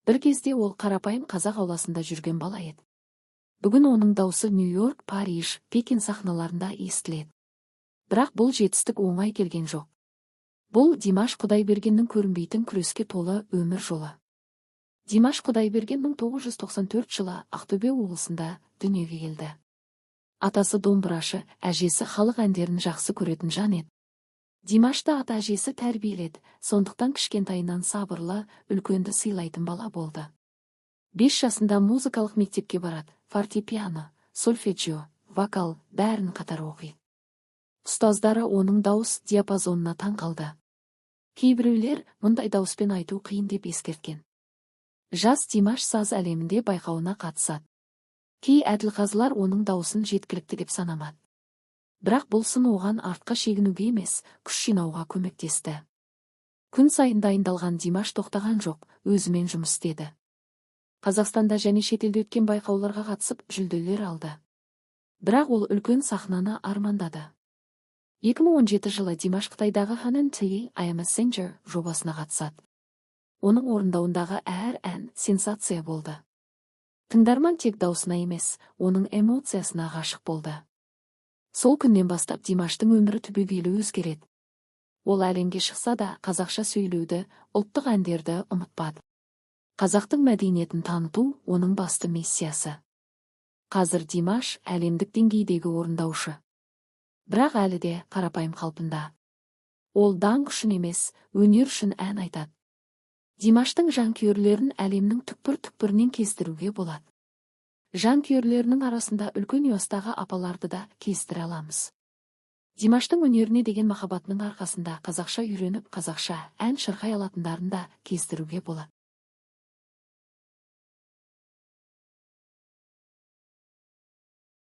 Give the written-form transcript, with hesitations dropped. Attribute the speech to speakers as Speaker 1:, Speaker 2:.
Speaker 1: Бір кезде ол қарапайым қазақ ауласында жүрген бала еді. Бүгін оның даусы Нью-Йорк, Париж, Пекин сахналарында естіледі. Бірақ бұл жетістік оңай келген жоқ. Бұл – Димаш Құдайбергеннің көрінбейтін күреске толы өмір жолы. Димаш Құдайберген 1994 жылы Ақтөбе облысында дүниеге келді. Атасы домбырашы, әжесі халық әндерін жақсы көретін жан еді. Димашты ата әжесі тәрбиеледі, сондықтан кішкентайынан сабырлы, үлкенді сыйлайтын бала болды. 5 жасында музыкалық мектепке барады, фортепиано, сольфеджио, вокал, бәрін қатар оқиды. Ұстаздары оның дауыс диапазонына таң қалды. Кейбіреулер мұндай дауыспен айту қиын деп ескерткен. Жас Димаш «Саз әлемінде» байқауына қатысады. Кей әділқазылар оның дауысын жеткілікті деп санамады. Бірақ бұл сын оған артқа шегінуге емес, күш жинауға көмектесті. Күн сайын дайындалған Димаш тоқтаған жоқ, өзімен жұмыс істеді. Қазақстанда және шетелде өткен байқауларға қатысып, жүлделер алды. Бірақ ол үлкен сахнаны армандады. 2017 жылы Димаш Қытайдағы Ханан Ти I Am a Singer жобасына қатысады. Оның орындауындағы әр ән сенсация болды. Тыңдарман тек даусына емес, оның эмоциясына ғашық болды. Сол күннен бастап Димаштың өмірі түбегейлі өзгереді. Ол әлемге шықса да, қазақша сөйлеуді, ұлттық әндерді ұмытпады. Қазақтың мәдениетін таныту – оның басты миссиясы. Қазір Димаш әлемдік деңгейдегі орындаушы. Бірақ әлі де қарапайым қалпында. Ол даңқ үшін емес, өнер үшін ән айтады. Димаштың жанкүйерлерін әлемнің түкпір-түкпірінен кездестіруге болады. Жанкүйерлерінің арасында үлкен жастағы апаларды да кездестіре аламыз. Димаштың өнеріне деген махаббатының арқасында қазақша үйреніп, қазақша ән шырқай алатындарын да кездестіруге болады.